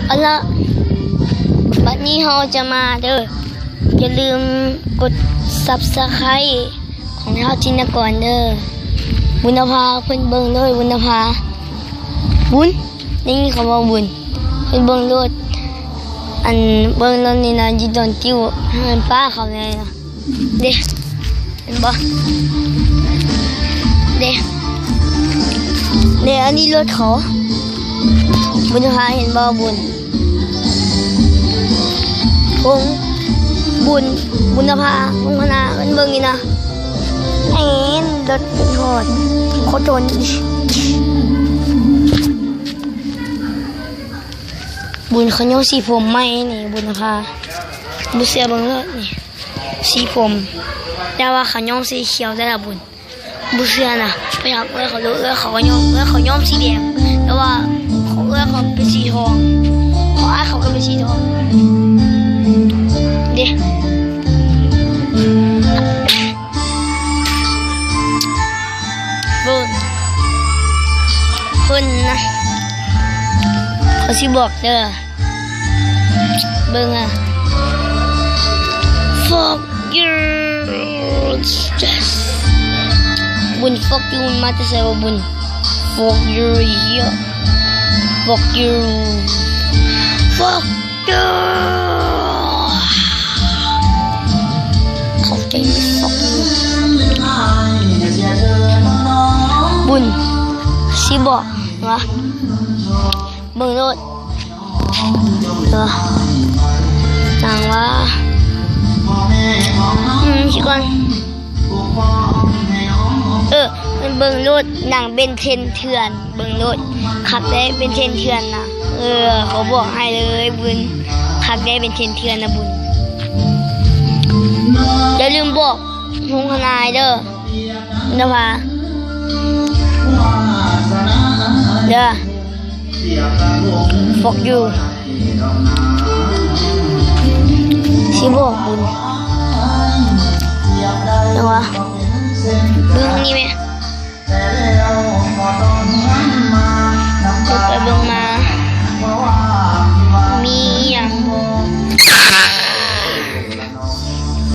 ເອົາລະ ບັດນີ້ເຮົາຈະມາເດີ ຢ່າລືມກົດ Subscribe ຂອງທ້າວຈິນນະກອນເດີ. ບຸນນະພາ ເພິ່ນເບິ່ງເລີຍ ບຸນນະພາ ບຸນ ໄດ້ຍິນເຂົາເວົ້າບຸນ ເພິ່ນເບິ່ງໂລດ ອັນເບິ່ງໂລດນີ້ນະ ຢູ່ດອນຕິວ ເຮືອນປ້າເຂົາແນ່ນະ. ເດ້ ເຫັນບໍ່ ເດ້ ເດ້ ອັນນີ້ລົດເຂົາ ບຸນນະພາ ເຫັນບໍ່ບຸນ ພົງ ບຸນ ບຸນນະພາ ພົງຄະນາ ເພິ່ນເບິ່ງນີ້ນະ ເຫັນລົດເພິ່ນຮອດ ຂໍໂທດ ບຸນ ເຂົາຍ້ອມສີຜົມໃໝ່ນີ້ ບຸນນະພາ ບໍ່ເຊື່ອເບິ່ງໂລດນີ້ ສີຜົມ ແຕ່ວ່າເຂົາຍ້ອມສີຂຽວແຕ່ລະບຸນ ບໍ່ເຊື່ອນະ ໄປຖາມເອື້ອຍເຂົາໂລດ ເອື້ອຍເຂົາກໍຍ້ອມ ເອື້ອຍເຂົາຍ້ອມສີແດງ ແຕ່ວ່າຂອງເອື້ອຍເຂົາເປັນສີທອງ ຂອງອ້າຍເຂົາກໍເປັນສີທອງ ເດ້ ເບິ່ງ ເພິ່ນນະ ເຂົາຊິບອກເດີ ເບິ່ງອະ Fuck you. ບຸນ Fuck you ມັນມາແຕ່ໃສວະບຸນ Fuck you. Fuck you. Fuck you. ເຂົາເກັ່ງ Fuck you. ບຸນ ຊິບອກຫວາ ເບິ່ງໂລດ ເອີ ຈັ່ງວ່າ ອືມ ຊິກ່ອນ ເອີ ເບິ່ງໂລດ ໜັງເບນເທັນເຖື່ອນ ເບິ່ງໂລດ ຄັກແດ່ເບນເທັນເຖື່ອນນະ ເອີ ຂໍບອກໃຫ້ເລີຍບຸນ ຄັກແດ່ເບນເທັນເຖື່ອນນະບຸນ ຢ່າລືມບອກໂຮງທະນາຍເດີ ນະພາ ເດີ Fuck you. ຊິບອກບຸນ ແຕ່ວ່າ ເບິ່ງນີ້ແມະ